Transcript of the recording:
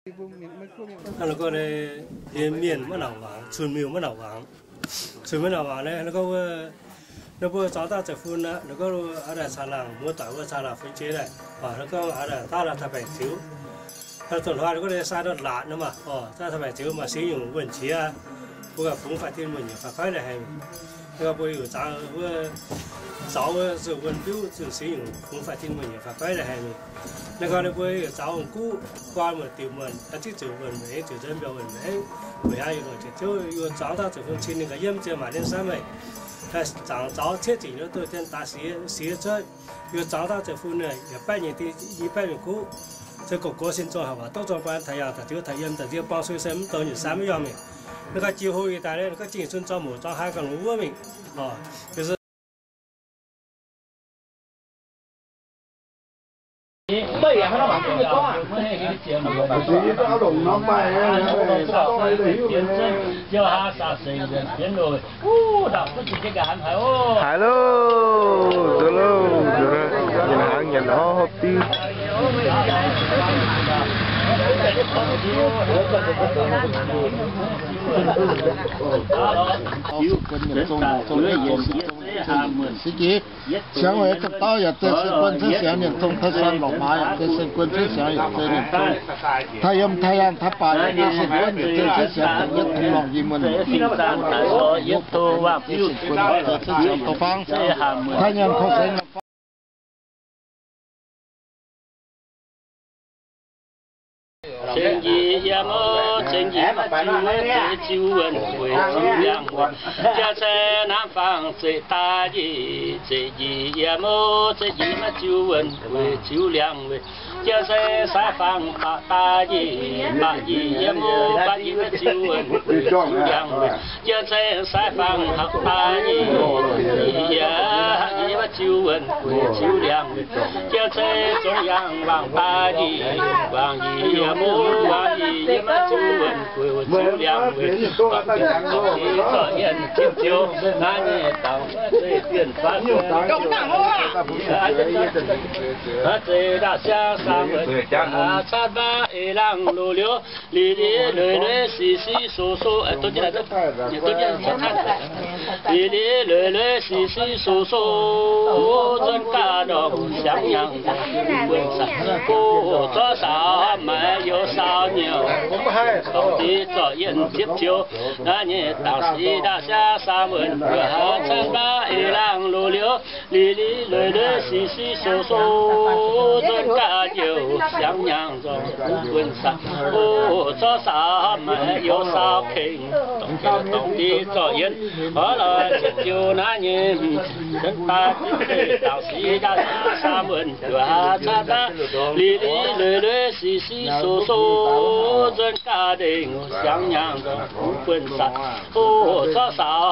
Gorngv liuz, mienh maiv nauc wangc, cun-miuh maiv nauc wangc. Cun-miuh maiv nauc wangc naaiv, gorngv wuov, ninh mbuo zuangx daaih zoux fun aqv, ninh gorngv a'daaih caangh laangh, muoz-doic wuov caangh laangh fun jiex daaih, ninh gorngv a'daaih daav la'taaih baengc ziux. Dongh hnoi ninh gorngv sai ndortv laatc nor maah, daav taaih baengc ziux maaih singx nyungc wuonh qiex, mbuo ganh fungx faix-tin muonh nyeic faix-goiv daaih haic. Ninh gorngv mbuo yaac zaux wuov, zaux wuov zuqc wuonh biuv zuqc singx nyungc fungx faix-tin muonh nyeic faix-goiv daaih haic. Ninh gorngv ninh mbuo yaac zaux guv guaan muoc diuc muonh, ziqv ziouc wuonh mbenc, ziouc nzuonx mbiauh wuonh mbenc, weic haaix yaac longc ziepc ziouv, yaac zaux daaih zoux fun cin ninh gaax yiem ziouc maaih ninh samv meih. Daaih zangc zaux cietv ziepc nyeic duqv dien daaih siex, siex cuotv, yaac zaux daaih zoux fun yaac baeqv nyei, i baeqv nyei guv. Se gorngv gox sin zong haaix waac dongv zong baan taaix yangh taaix ziouv taaix yiem daaih nzie buang sui se mv douh nyei samv maiv yangh mingh. Ninh gorngv jiex hlo yie daaih, ninh gorngv jingh sun zong moc zong haaix ganh longc wuov mingh. Haiz loh, zoux loh, nyanc hnaangx nyanc hopv diuv. Siangx weic zong dauh yaac zeiz sen guon cuotv siangx nyanc zong, taaix san lorqc maaz yaac zeiz sen guon cuotv siangx yaac zeiz nyanc zong. Taaix yiem taaix yaangh taaix baac yaac zeiz sen guon yaac zeiz cuotv siangx dongh yietv tong lorngh yie muonh. Yietv tong waangh biuv zeiz cuotv siangx dongh fangv. Taaix nyanc korv seix Ceng njiec yiem, ceng njiec maiv ziux, ziux wuonh weic ziux liangx weic. Jien se naaiv fangx zeqc daaih njiec, zeqc njiec yiem, zeqc njiec maiv ziux wuonh weic ziux liangx weic. Jien se sai fangx baqc daaih njiec, baqc njiec yiem, baqc njiec maiv ziux wuonh weic ziux liangx weic. Jien se sai fangx hapc daaih njiec, njiec yiem, hapc njiec maiv ziux wuonh weic ziux liangx weic. Jien se zongx yangh wangc daaih njiec, wangc njiec yiem, wangc njiec yiem maiv ziux wuonh weic ziux liangx weic. Zorqv yienh zipv ziouc naaiv nyei dangx zeiv dien faanv zeiv ndaauv siang saamv wuonh, caatv baav eix laangh loz-liuz, liz liz lueiz lueiz sic sic soc soc, liz liz lueiz lueiz sic sic soc soc, nzuonx gaax ndorngx siangx nyangx, wuonh sac, o, zorqv saaux maaiz youz saaux nyouc, dongh deix zorqv yienh zipv ziouc, naaiv nyei dangx sic ndaauv siang saamv wuonh, guoqv haaix caatv baav eix laangh loz-liuz, liz liz lueiz lueiz sic sic soc soc, nzuonx gaax njoux siangx nyangx nzorngx wuonh sac, o, zorqv saaux maaiz youz saaux kengx, dongh deix zorqv yienh, oix lorz zipv ziouc naaiv nyei, nzuonx gaax zipv deix dangx sic ndaauv siang saamv wuonh, guoqv haaix caatv baav, liz liz lueiz lueiz sic sic soc soc, nzuonx gaax ndengc siangx nyangx nzorngx wuonh sac, o, zorqv saaux